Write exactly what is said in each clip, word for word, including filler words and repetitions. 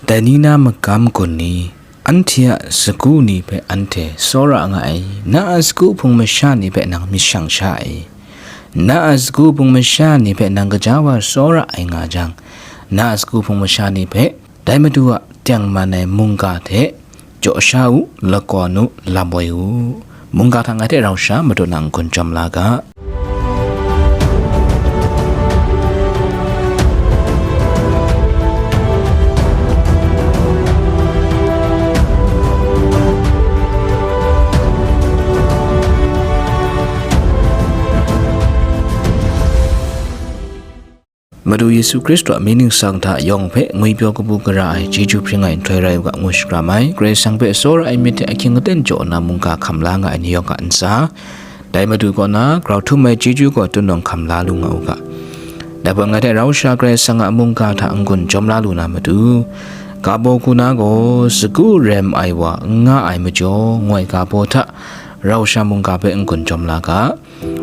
Dai ni na magam gun ni, anhte a sagu ni hpe anhte tsawra nga ai, na a sagu hpung masha ni hpe nang myit shang sha ai, na a sagu hpung masha ni hpe nang gaja wa tsawra ai nga jang, na a sagu hpung masha ni hpe dai Madu a tengman ai mungga hte jaw sha u, lakawn u, lam woi u. Mungga hta ngai hte rau sha Madu nang n-gun jawm la ga. Madu Yesu Hkristu a mying ningsang hta yawng hpe ngwipyaw kabu gara ai chyeju hpring ai nhtoi rai u ga, ngu shakram ai. Karai Kasang hpe tsawra ai myit hte ahkying aten jaw na mungga hkam la nga ai ni yawng a ntsa, dai Madu kaw na grau htum ai chyeju gaw tun nawng hkam la lu nga u ga. Dai hpang ngai hte rau sha Karai Kasang a mungga hta n-gun jawm la lu na matu, ga baw hku na gaw sagu rem ai wa n nga ai majaw, ngoi ga baw hta rau sha mungga hpe n-gun jawm la ga.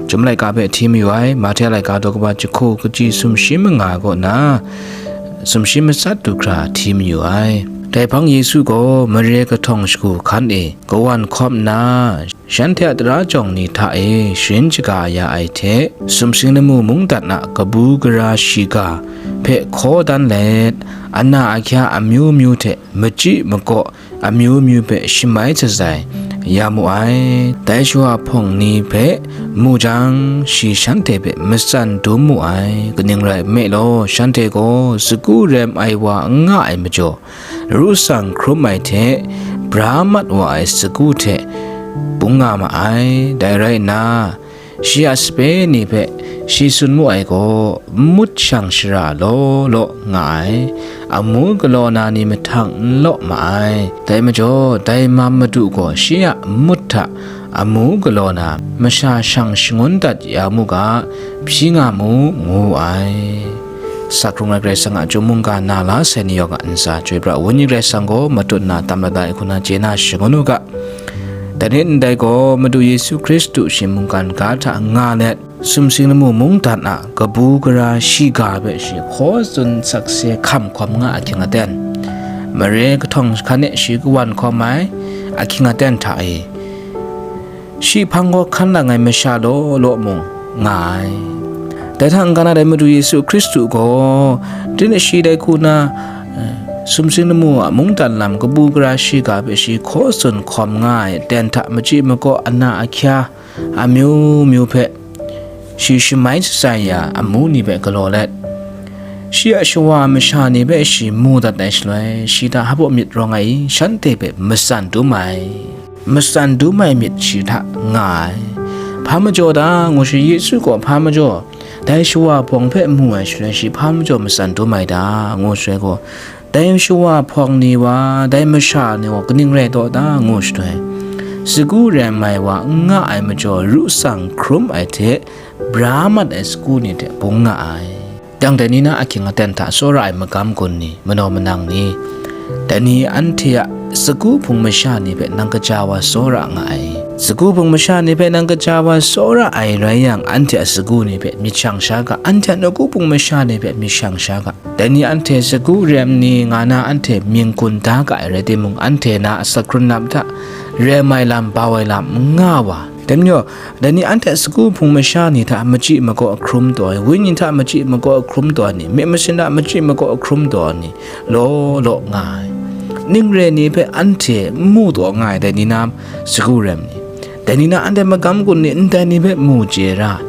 Chyum laika hpe hti mayu ai, Mahte laika daw kaba jahku kaji sumshi manga kaw na, sumshi matsat du hkra hti mayu ai. Dai hpang Yesu gaw mare kahtawng shagu hkan e kawan hkawm nna, shanhte a tara jawng ni hta e sharin shaga ya ai hte, sumsing lamu mungdan a kabu gara shiga hpe hkaw dan let, ana ahkya amyu myu hte machyi makaw amyu myu hpe shamai shatsai ya mu ai. Dai shawa hpawng ni hpe mu jang, shi shanhte hpe matsan dum mu ai. Kaning rai nme law, shanhte gaw sagu rem ai wa n nga ai majaw, ru tsang hkrum ai hte bra mat wa ai sagu hte bung nga ma ai. Dai rai nna, shi a sape ni hpe shi tsun mu ai gaw, mut shang shara law law nga ai, amu galaw na ni mahtang n law ma ai. Dai majaw, dai mam madu gaw shi a mut hta amu galaw na masha shang shangun dat ya mu ga, hpyi nga mu, ngu ai. Sakrung ai Karai Kasang a chyum mungga na la sai ni yawng a ntsa, Chyoi pra Wenyi Karai Kasang gaw matut na tam lat ai hku na chye na shangun u ga. Dai ni ndai gaw, Madu Yesu Hkristu shi mungkan ga hta nga let, sumsing lamu mungdan a kabu gara shiga hpe shi hkaw tsun sakse hkam hkawm nga ahkying aten, mare kahtawng hkan e shi kawan hkawm ai ahkying aten hta e, shi hpang gaw hkan lang ai masha law law mung nga ai. Dai hta n-ga na dai Madu Yesu Hkristu gaw, tinang shi dai hku na, eh, sumsing lamu a mungdan lam kabu gara shiga hpe shi hkaw tsun hkawm nga ai aten hta machyi makaw ana ahkya amyu myu hpe shi shamai shatsai ya amu ni hpe galaw let, shi a shawa masha ni hpe shi mu dat ai shaloi, shi hta hpa myit rawng ai i, shanhte hpe matsan dum ai. Matsan dum ai myit shi hta nga ai. Hpa majaw ta, ngu shi, Yesu gaw hpa majaw, dai shawa hpawng hpe mu ai shaloi, shi hpa majaw matsan dum ai ta, ngu shaloi gaw, dai shawa hpawng ni wa, dai masha ni wa, kaning rai taw ta, ngu shaloi, sagu rem ai wa n nga ai majaw, ru tsang hkrum ai hte, bra mat ai sagu ni hte bung nga ai. Dang dai ni na ahkying aten hta tsawra ai magam gun ni, manaw manang ni, dai ni anhte a sagu hpung masha ni hpe nang kaja wa tsawra nga ai. Sagu hpung masha ni hpe nang kaja wa tsawra ai rai yang, anhte a sagu ni hpe myit shang sha ga, anhte a nawku hpung masha ni hpe myit shang sha ga. Dai ni anhte sagu rem ni nga na anhte mying gun da ga ai rai timung, anhte na a sakhkrun lam hta rem ai lam, bau ai lam n nga wa. Dai majaw, dai ni anhte sagu hpung masha ni hta machyi makaw hkrum taw ai, wenyi hta machyi makaw hkrum taw ai ni, myit masin hta machyi makaw hkrum taw ai ni, law law nga ai. Ning re ni hpe anhte n mu taw nga ai, dai ni na sagu rem ni, dai ni na anhte magam gun ni ndai ni hpe mu chye ra ai.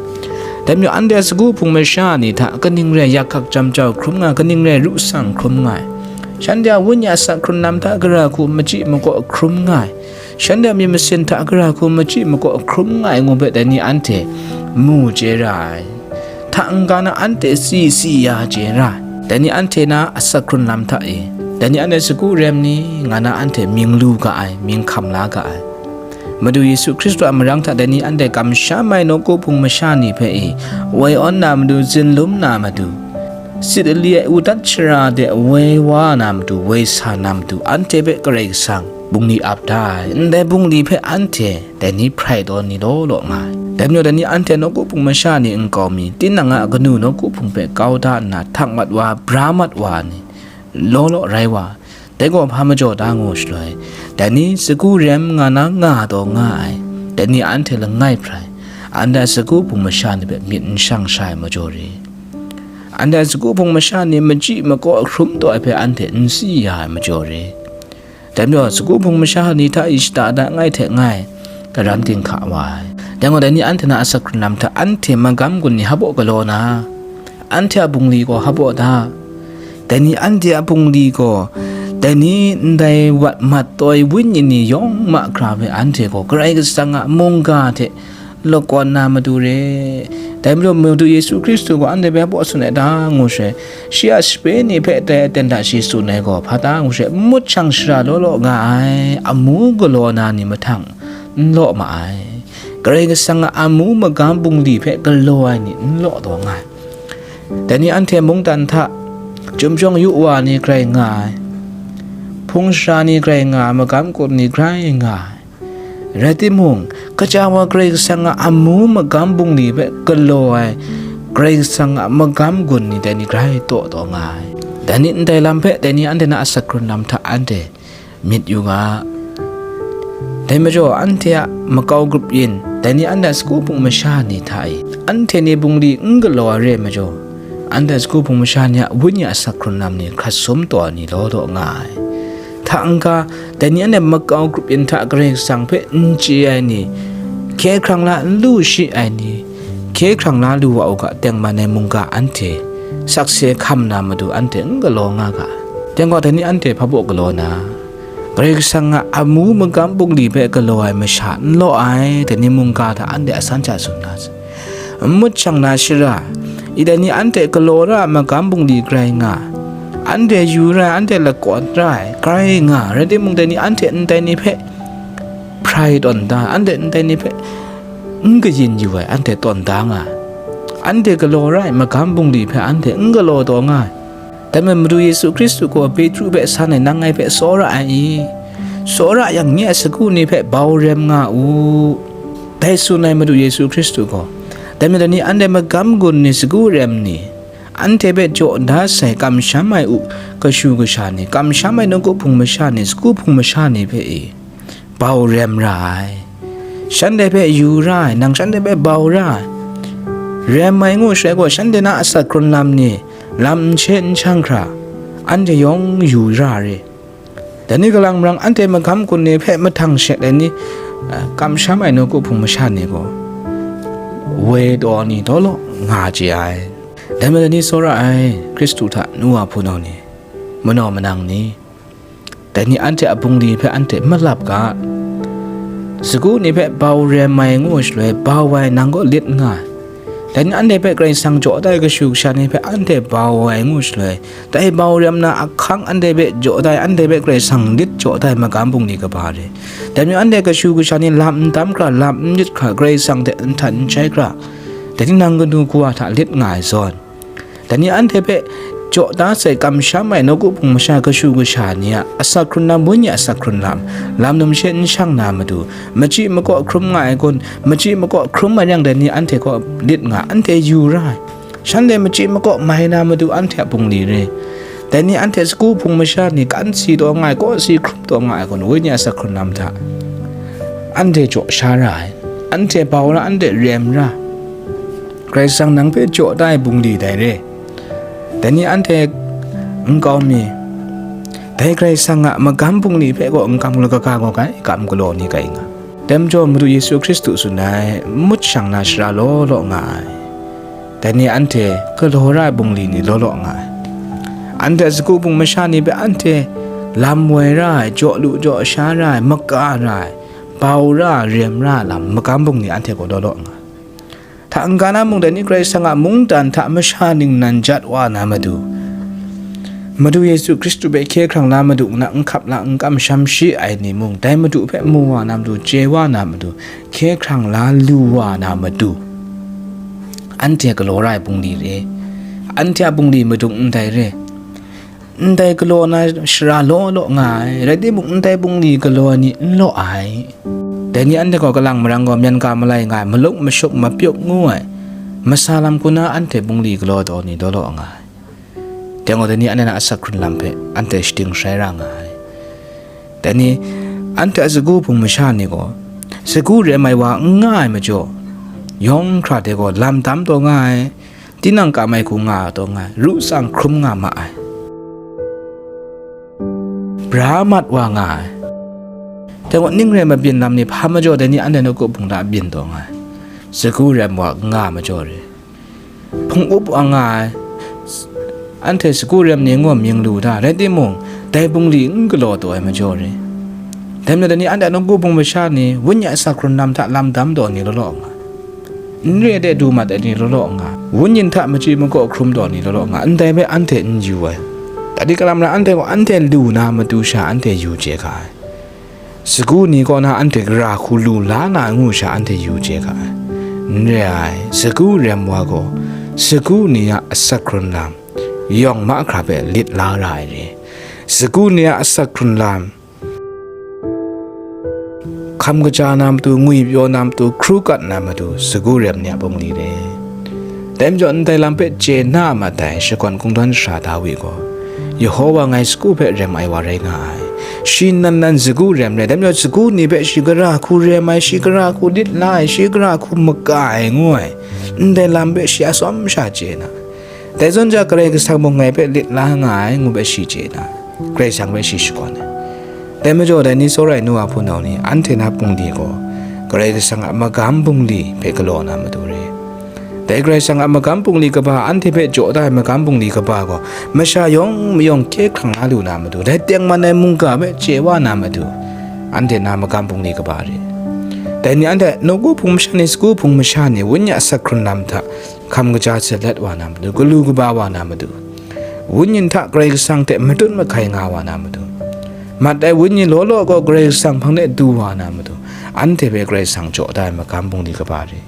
Dai majaw, anhte sagu hpung masha ni hta kaning rai yak hkak jam jau hkrum nga ai, kaning rai ru tsang hkrum nga ai, shanhte a wenyi a sakhkrun lam hta gara hku machyi makaw hkrum nga ai, shanhte a myit masin hta gara hku machyi makaw hkrum nga ai ngu hpe, dai ni anhte mu chye ra ai. Hta n-ga na anhte si si ya chye ra ai. Dai ni anhte na a sakhkrun lam hta e, dai ni anhte sagu rem ni nga na anhte mying lu ga ai, mying hkam la ga ai. Madu Yesu Hkristu a marang hta dai ni anhte kamsham ai nawku hpung masha ni hpe e, woi awn na matu, zin lum na matu, sit ali ai u dat shara de woi wa na matu, woi sa na matu, anhte hpe Karai Kasang bungli ap da ai. Ndai bungli hpe anhte dai ni hprai tawn ni law law nga ai. Dai majaw, dai ni anhte nawku hpung masha ni nkau mi, tinang a kanu nawku hpung hpe kau da nna, htak mat wa, bra mat wa ni, law law rai wa, Dai gaw hpa majaw ta ngu shaloi, dai ni sagu rem nga na nga taw nga ai, dai ni anhte langai hprai, anhte a sagu hpung masha ni hpe myit n shang sha ai majaw re. Anhte a sagu hpung masha ni machyi makaw hkrum taw ai hpe anhte n si ya ai majaw re. Dai majaw, sagu hpung masha ni hta i shada da ngai hte ngai, karan dinghka wa ai. Dai gaw, dai ni anhte na asak hkrun lam hta anhte magam gun ni hpaw galaw na, anhte a bungli gaw hpaw da. Dai ni anhte a bungli gaw, dai ni ndai wat mat tawi wenyi ni yawng ma hkra hpe anhte gaw Karai Kasang a mungga hte lakawn na matu re. Dai majaw, Madu Yesu Hkristu gaw anhte hpe hpaw tsun ai ta ngu shaloi, shi a sape ni hpe tai aten hta shi tsun ai gaw hpa ta ngu shaloi, n mut shang shara law law nga ai, amu galaw na ni mahtang n law ma ai. Karai Kasang a amu magam bungli hpe galaw ai ni n law taw nga ai. Dai ni anhte mungdan hta, chyum jawng yu wa ni grai nga ai, hpung shara ni grai nga ai, magam gun ni grai nga ai. Rai timung, kaja wa Karai Kasang a amu magam bungli hpe galaw ai, Karai Kasang a magam gun ni dai ni grai taw taw nga ai. Dai ni ndai lam hpe dai ni anhte na asak hkrun lam hta anhte myit yu ga. Dai majaw, anhte a makau grup yin, dai ni anhte a sagu hpung masha ni hta e, anhte ni bungli n galaw ai re ai majaw, anhte a sagu hpung masha ni a wenyi asak hkrun lam ni hkrat sum taw ai ni law law nga ai. Hta n-ga, dai ni anhte makau grup yin hta Karai Kasang hpe n chye ai ni, hkye hkrang la n lu shi ai ni, hkye hkrang la lu wa u ga, tengman ai mungga anhte sakse hkam na matu anhte n galaw nga ga. Dai gaw, dai ni anhte hpa baw galaw na, Karai Kasang a amu magam bungli hpe galaw ai masha n law ai, dai ni mungga hta anhte asan hta tsun na, n mut shang na shara, i dai ni anhte galaw ra ai magam bungli grai nga, anhte yu ra ai, anhte lakawn ra ai, grai nga, rai timung, dai ni anhte ndai ni hpe hprai tawn da, anhte ndai ni hpe n kayin yu ai, anhte tawn da nga ai. Anhte galaw ra ai magam bungli hpe anhte n galaw taw nga ai. Dai majaw, Madu Yesu Hkristu gaw Petru hpe san ai, "Nang ngai hpe tsawra ai i? Tsawra yang, nye a sagu ni hpe bau rem nga u," dai tsun ai Madu Yesu Hkristu gaw. Dai majaw, dai ni anhte magam gun ni, sagu rem ni, anhte hpe jaw da sai kamsham ai u kashu kasha ni, kamsham ai nawku hpung masha ni, sagu hpung masha ni hpe e, bau rem ra ai. Shanhte hpe yu ra ai, nang shanhte hpe bau ra ai. Rem ai ngu shaloi gaw, shanhte na asak hkrun lam ni, lam n she n shang hkra, anhte yawng yu ra re. Dai ni kalang marang anhte magam gun ni hpe mahtang she ai ni, a, kamsham ai nawku hpung masha ni gaw, woi taw ni daw law nga chye ai. Dai majaw, dai ni tsawra ai, Hkristu hta nu wa hpunau ni, manau manang ni, dai ni anhte a bungli hpe anhte malap ga. Sagu ni hpe bau rem ai ngu shaloi, bau ai nang gaw lit nga ai. Dai ni anhte hpe Karai Kasang jaw da ai kashu kasha ni hpe anhte bau ai ngu shaloi, dai bau rem na ahkang anhte hpe jaw da ai, anhte hpe Karai Kasang lit jaw da ai magam bungli kaba re. Dai majaw, anhte kashu kasha ni lam n tam hkra, lam n lit hkra, Karai Kasang hte n htan n shai hkra, dai ni nang kanu kawa hta lit nga ai zawn, dai ni anhte hpe jaw da sai kamsham ai nawku hpung masha kashu kasha ni a asak hkrun lam, wenyi asak hkrun lam, lam numshe n shang na matu, machyi makaw hkrum nga ai kun, machyi makaw hkrum ai yang, dai ni anhte kaw lit nga, anhte yu ra ai. Shanhte machyi makaw mai na matu anhte a bungli re. Dai ni anhte sagu hpung masha ni kan si taw nga ai, kaw si hkrum taw nga ai kun, wenyi asak hkrun lam hta anhte jaw sha ra ai, anhte bau ra, anhte rem ra. Karai Kasang nang hpe jaw da ai bungli dai re. Dai ni anhte nkau mi, dai Karai Kasang a magam bungli hpe gaw n kam galaw, kaga gaw kai, kam galaw ni kai nga. Dai majaw, Madu Yesu Hkristu tsun ai, n mut shang na shara law law nga ai. Dai ni anhte galaw ra ai bungli ni law law nga ai. Anhte sagu hpung masha ni hpe anhte lam woi ra ai, jaw lu jaw sha ra ai, maka ra ai, bau ra ai, rem ra ai lam, magam bungli anhte gaw law law nga ai. Hta n-ga na mung, dai ni Karai Kasang a mungdan hta masha ningnan jat wa na matu, Madu Yesu Hkristu hpe hkye hkrang la matu, n hkap la, n kamsham shi ai ni mung, dai Madu hpe mu wa na matu, chye wa na matu, hkye hkrang la lu wa na matu, anhte galaw ra ai bungli re, anhte a bungli madung ndai re. Ndai galaw na shara law law nga ai, rai timung, ndai bungli galaw ai ni n law ai. Dai ni anhte gaw kalang marang gaw myen ga malai nga ai, maluk mashuk mapyuk ngu ai, masa lam hku na anhte bungli galaw taw ni daw law nga ai. Dai gaw, dai ni anhte na asak hkrun lam hpe anhte shading sharai ra nga ai. Dai ni, anhte a sagu hpung masha ni gaw, sagu rem ai wa n nga ai majaw, yawng hkra de gaw lam dam taw nga ai, tinang kam ai hku nga taw nga ai, ru tsang hkrum nga ma ai, bra mat wa nga ai. Dai gaw ning rai mabyin lam ni hpa majaw dai ni anhte nawku hpung hta byin taw nga ai, sagu rem wa n nga ai majaw re. Hpung up wa nga ai, anhte sagu rem ni ngu mying lu da, rai timung, dai bungli n galaw taw ai majaw re. Dai majaw dai ni anhte a nawku hpung masha ni, Wenyi a asak hkrun lam hta lam dam taw ni law law nga, n re de du mat ai ni law law nga, Wenyi hta machyi makaw hkrum taw ni law law nga, ndai hpe anhte n yu ai. Dai kalam rai anhte gaw anhte lu na matu sha anhte yu chye ga ai. Sagu ni kaw na anhte gara hku lu la na ngu sha anhte yu chye ga ai. N re ai, sagu rem wa gaw, sagu ni a asak hkrun lam, yawng mahkra hpe lit la ra ai re. Sagu ni a asak hkrun lam, hkam kaja na matu, ngwi pyaw na matu, hkru kat na matu, sagu rem ni a bungli re. Dai majaw, ndai lam hpe chye na a mat ai, shakawn kungdawn sara Dawi gaw, Yehowa ngai sagu hpe rem ai wa rai nga ai. Shi nan nan sagu rem rai, dai majaw, sagu ni hpe shi gara hku rem ai, shi gara hku lit la ai, shi gara hku maka ai, ngu ai, ndai lam hpe shi a tsawm sha chye na, dai zawn ja Karai Kasang mung ngai hpe lit la nga ai, ngu hpe shi chye na, Karai Kasang hpe shi shakawn ai. Dai majaw, dai ni tsawra ai nu wa hpunau ni, anhte na bungli gaw, Karai Kasang a magam bungli hpe galaw na matu re. Dai Karai Kasang a magam bungli kaba, anhte hpe jaw da ai magam bungli kaba gaw, masha yawng mayawng hkye hkrang la lu na matu, dai tengman ai mungga hpe chye wa na matu, anhte na magam bungli kaba re. Dai ni anhte nawku hpung masha ni, sagu hpung masha ni, Wenyi a asak hkrun lam hta hkam kaja salet wa na matu, galu kaba wa na matu, Wenyi hta Karai Kasang hte matut mahkai nga wa na matu, mat ai Wenyi law law gaw Karai Kasang hpang de du wa na matu, anhte hpe Karai Kasang jaw da ai magam bungli kaba re.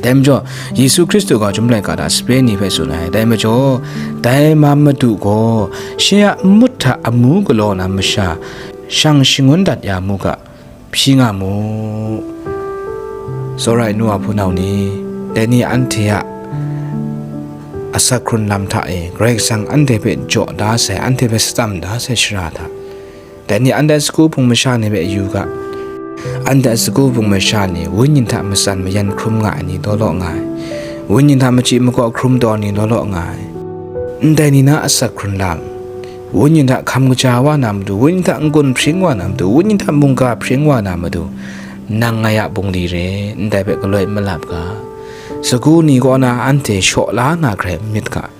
Dai majaw, Yesu Hkristu gaw chyum laika hta sape ni hpe tsun ai. Dai majaw, dai ma madu gaw, shi a nmut hta amu galaw na masha, shang shangun dat ya mu ga, hpyi nga mu. Tsawra ai nu wa hpunau ni, dai ni anhte a asak hkrun lam hta e, Karai Kasang anhte hpe jaw da sai, anhte hpe shatam da sai shara hta, dai ni anhte a sagu hpung masha ni hpe yu ga. Anhte a sagu hpung masha ni, Wenyi hta matsan mayan hkrum nga ai ni law law nga ai, Wenyi hta machyi makaw hkrum taw ni law law nga ai, ndai ni na asak hkrun lam, Wenyi hta hkam kaja wa na matu, Wenyi hta n-gun hpring wa na matu, Wenyi hta mungga hpring wa na matu, nang ngai a bungli re, ndai hpe galoi malap ga. Sagu ni kaw na anhte shaw la na hkrai n myit ga.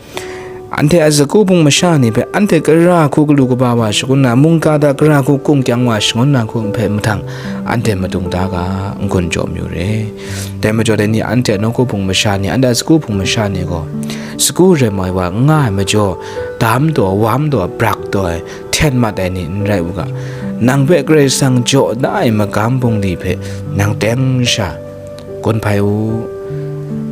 Anhte a sagu hpung masha ni hpe anhte gara hku galu kaba wa shangun na, mungga hta gara hku kung kyang wa shangun na hku hpe mahtang, anhte madung da ga, n-gun jaw mayu re. Dai majaw dai ni anhte a nawku hpung masha ni, anhte a sagu hpung masha ni gaw, sagu rem ai wa n nga ai majaw, dam taw, wam taw, brak taw ai, hten mat ai ni n rai u ga. Nang hpe Karai Kasang jaw da ai magam bungli hpe nang teng sha gun hpai u.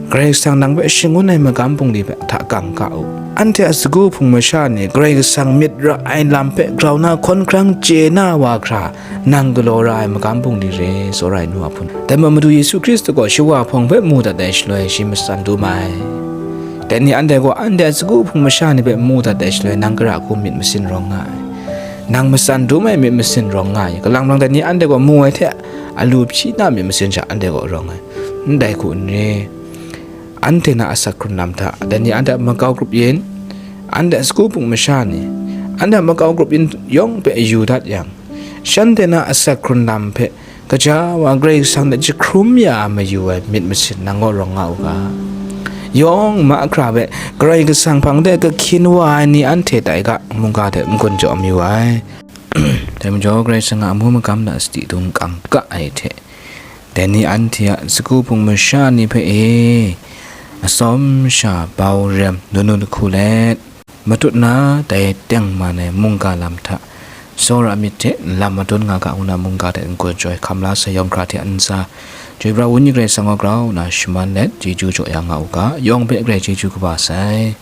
Karai Kasang nang hpe shangun ai magam bungli hpe hta kang ga u. Anhte a sagu hpung masha ni Karai Kasang myit ra ai lam hpe grau na hkawn hkrang chye na wa hkra, nang galaw ra ai magam bungli re, tsawra ai nu wa hpun. Dai majaw Madu Yesu Hkristu gaw shawa hpawng hpe mu dat ai shaloi, shi matsan dum ai. Dai ni anhte gaw anhte a sagu hpung masha ni hpe mu dat ai shaloi, nang gara hku myit masin rawng nga ai. Nang matsan dum ai myit masin rawng nga ai. Kalang rang dai ni anhte gaw mu ai hte, alu hpyi na myit masin sha anhte gaw rawng ai. Ndai hku n re. Anhte na asak hkrun lam hta, dai ni anhte a makau grup yin, anhte a sagu hpung masha ni, anhte a makau grup yin yawng hpe yu dat yang, shanhte na asak hkrun lam hpe kaja wa Karai Kasang hte jahkrum ya mayu ai myit masin nang gaw rawng nga u ga. Yawng mahkra hpe Karai Kasang hpang de kahkyin wa ai ni anhte tai ga, mungga hte n-gun jaw mayu ai. Dai majaw, Karai Kasang a amu magam hta sadi dung kangka ai hte, dai ni anhte a sagu hpung masha ni hpe e, atsawm sha bau rem, nunu lahku let, matut na dai tengman ai mungga lam hta, tsawra myit hte lam madun nga ga ngu na mungga hte n-gun jaw ai hkam la sai yawng hkra hte ntsa, Chyoi pra Wenyi Karai Kasang gaw grau nna shaman let, chyeju jaw ya nga u ga, yawng hpe grai chyeju kaba sai.